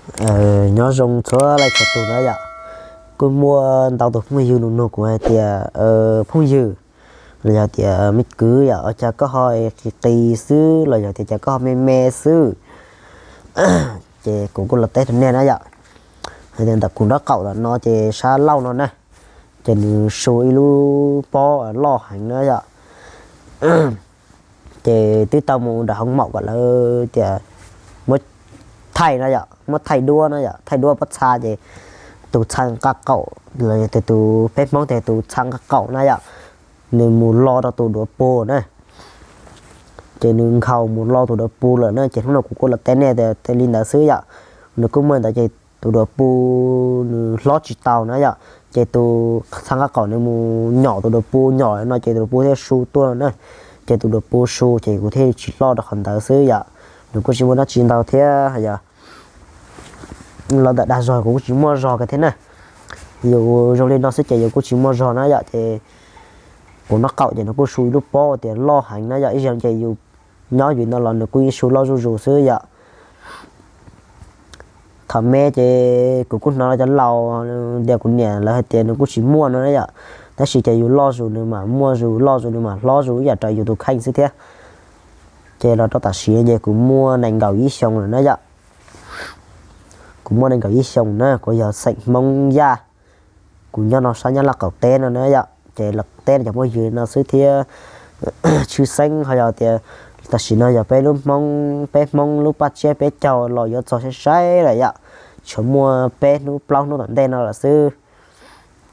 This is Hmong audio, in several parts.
Nyob zoo txhua leej txhua tus na yom. Kuj muaj ntau tus phooj ywg nug nug kuv hais tias, phooj ywg, los yog tias me kwv yom, ua cas koj ho qis qis xwb los yog tias cas koj ho me me xwb? Ces kuv kuj los teb rau nej na yom. Hais tias ntawm kuv nraub qaum ntawm no ces sab laug no na, ces nws su ib lub pob loj heev na yom. Ces twb tau mus nram hoob maum kom lawv tias muab thaij no yom, muab thaij duab no yom, thaij duab pob txha ces tus txha nqaj qaum, los yog tias tus peb Hmoob tias tus txha nqaj qaum na yom, nws mus lo rau tus duav pus na. Ces nws nkhaus mus lo tus duav pus lawm na, ces hnub no kuv kuj los teb nej tias li ntawd xwb yom. Nws kuj muaj ntawd ces tus duav pus nws hlob tsis tau na yom, ces tus txha nqaj qaum nws mus nyom tus duav pus, nyom no ces tus duav pus thiaj su tuaj no na. Ces tus duav pus su ces kuv thiaj tsis loj rau qhov ntawd xwb yom. Nws kuj tsis muaj dab tsi ntau thiab yom. Los ntawm dag zog kuv kuj tsis muaj zog kiag thiab na. Yus zoo li no xwb ces yus kuj tsis muaj zog na yom, ces kuv nraub qaum ces nws kuj su ib lub pob tias loj heev na yom, ib zaug ces yus nyob yus no los nws kuj yeej su loj zuj zus xwb yom. Thaum me ces kuv kuj hnov cov laus tias kuv niam lawv hais tias nws kuj tsis muaj no na yom, tab sis ces yus loj zus nws mam muaj zus, loj zus nws mam hlob zus ib yam raws yus tus kheej xwb thiab. Ces los rau tam sim no ces kuv muaj nees nkaum ib xyoos lawm na yom. Kuv muaj nees nkaum ib xyoos na, kuv yog xeem Hmoob Yaj. Kuv nyob no sab Nyab Laj qaum teb no na yom, ces los teb rau cov phooj ywg no xwb thiab. Tshwj xeeb ho yog tias tam sim no yog peb lub Hmoob, peb Hmoob lub paj tsiab peb caug los yuav txog saib saib lawm yom, tshuav muaj peb hnub plaub hnub tom ntej no lawm xwb.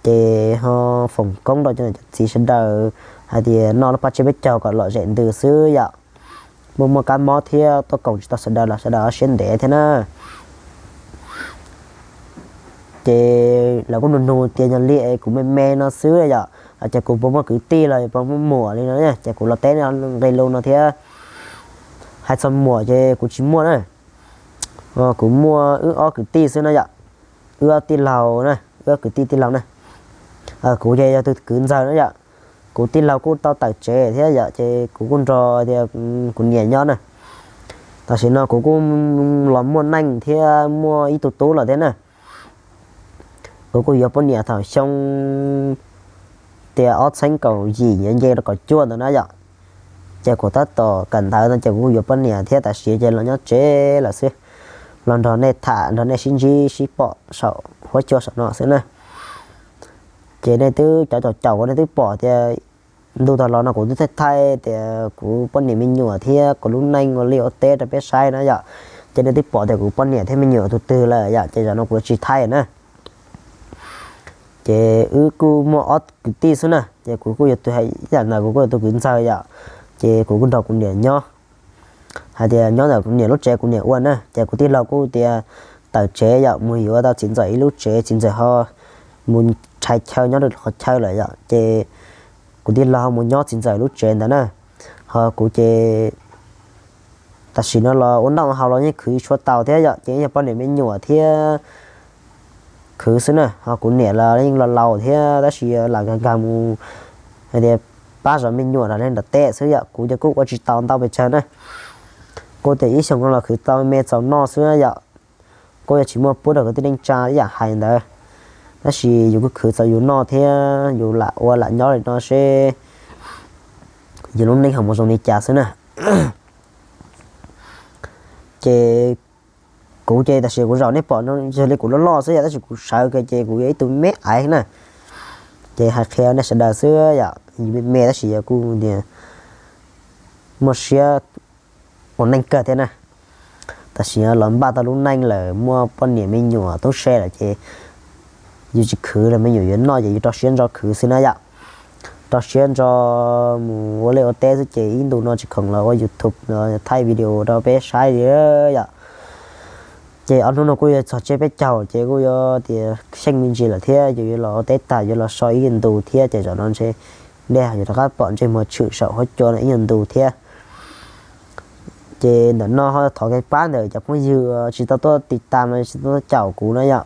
Ces ho foom koob rau cov niam cov txiv sawv daws hais tias noj lub paj tsiab peb caug kom lom zem ntws xwb yom. Muaj muaj kab mob thiab tuaj koom tsis tau sawv daws los sawv daws ho siab ntev thiab na. Ces lawv kuj nug nug tias yog li es kuv me me no xwb yom, ces kuv puas muaj kwv tij los puas muaj muam li no, ces kuv los teb nqe lus no thiab. Hais txog muam ces kuv tsis muaj na. Kuv muaj wb ob kwv tij xwb na yom, wb ob tij laug na, wb ob kwv tij tij laug na. Kuv ces yog tus kwv ntxawg na yom. Kuv tij laug kuj tau tawm tsev thiab yom, ces kuv kuj nrog tias kuv niam nyob na. Tam sim no kuv kuj los muaj neej thiab muaj ib tug tub lawm thiab na. Kuv kuj yuav poj niam thaum xyoo tias ob txhiab kaum yim yuav nce rau kaum cuaj ntawd na yom. Ces kuv tab tom kawm ntawv no ces kuv kuj yuav poj niam thiab, tam sim ces los nyob tsev lawm xwb, los nrog nej tham nrog nej sib ntsib sib pom saum huab cua saum no xwb na. Ces nej twb cov caum caum kuv nej twb pom tias ntu tag los no kuv twb thaij thaij tias kuv poj niam me nyuam thiab kuv lub neej ua liaj ua teb rau peb saib na yom. Ces nej twb pom tias kuv poj niam thiab me nyuam tus twg lawm yom, ces zaum no kuv tsis thaij na. Ces wb kuj muaj ob kwv tij xwb na, ces kuv kuj yog tus hais ib yam ntawd, kuv kuj yog tus kwv ntxawg yom. Ces kuv kuj nrog kuv niam nyob, hais tias nyob ntawm kuv niam lub tsev kuv niam ua na. Ces kuv tij laug kuj tias tawm tsev yom, mus yuav tau txiv ntxawm ib lub tsev, txiv ntxawm ho mus rhais chaw nyob rau qhov chaw lawm yom. Ces kuv tij laug ho mus nyob txiv ntxawm lub tsev ntawd na. Ho kuv ces tam sim no los ua noj ua haus los yeej khwv tshuav taus thiab yom, ces yog poj niam me nyuam thiab khwv xwb na. Ho kuv niam los yeej los laus thiab tab sis lam nkag nkag mus hais tias pab zov me nyuam nram liaj nram teb xwb yom. Kuv ces kuj ua tsis tau ntau pes tsawg na, kuj tias ib xyoos no los khwv tau me txaus noj xwb yom. Kuj yuav tsis muaj pub rau kwv tij neej tsa ib yam hais ntawd, tab sis yus kuj khwv txaus yus noj thiab yus lam ua lam nyob li no seb yus lub neej ho mus zoo li cas xwb na. Ces kuv ces tam sim kuv zaum nej pom no yog li kuv loj loj xwb yom, tab sis kuv sawv kiag ces kuv yog ib tug me aiv na. Ces hais qhia nej sawv daws xwb yom, yus me me tab sis yog kuj tias muaj siab ua neej kawg thiab na. Tam sim los npaj tau lub neej lawm, muaj poj niam me nyuam tub se lawm ces yus tsis khwv los me nyuam yuav noj ces yus rau siab ntso khwv xwb na yom. Rau siab ntso mus ua liaj ua teb xwb ces ib ntus no tsis khoom los ua YouTube los thaij video rau peb saib li yom. Ces ob hnub no kuj yuav txog tsiab peb caug ces kuj yuav tias xyeej me ntsis lawm thiab, yus yuav los ua teb tag yuav los so ib ntus thiab ces zaum no ntshe nej yuav rov qab pom ntsej muag tshwm saum huab cua no ib nyuag ntus thiab. Ces ntawm no ho thov kev pab ntawm cov phooj ywg tsis tau tuaj tiv tas los tsis tau tuaj caum kuv na yom.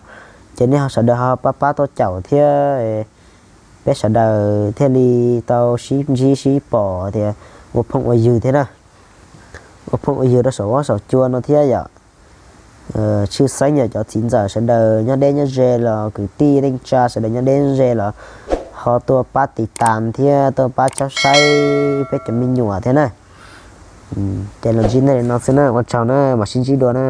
Ces nej ho sawv daws ho pab pab tuaj caum thiab, peb sawv daws thiaj li tau sib ntsib sib pom tias ua phooj ua ywg thiab na. Ua phooj ua ywg rau saum huab saum cua no thiab yom. Tshwj xeeb yog cov txiv ntxawm sawv daws nyob deb nyob ze los kwv tij neej tsa sawv daws nyob deb nyob ze los ho tuaj pab tiv tas thiab tuaj pab tsob saib peb cov me nyuam thiab na. Ces los ntsib nej li no xwb na, ua tsaug na, mam sib ntsib dua na.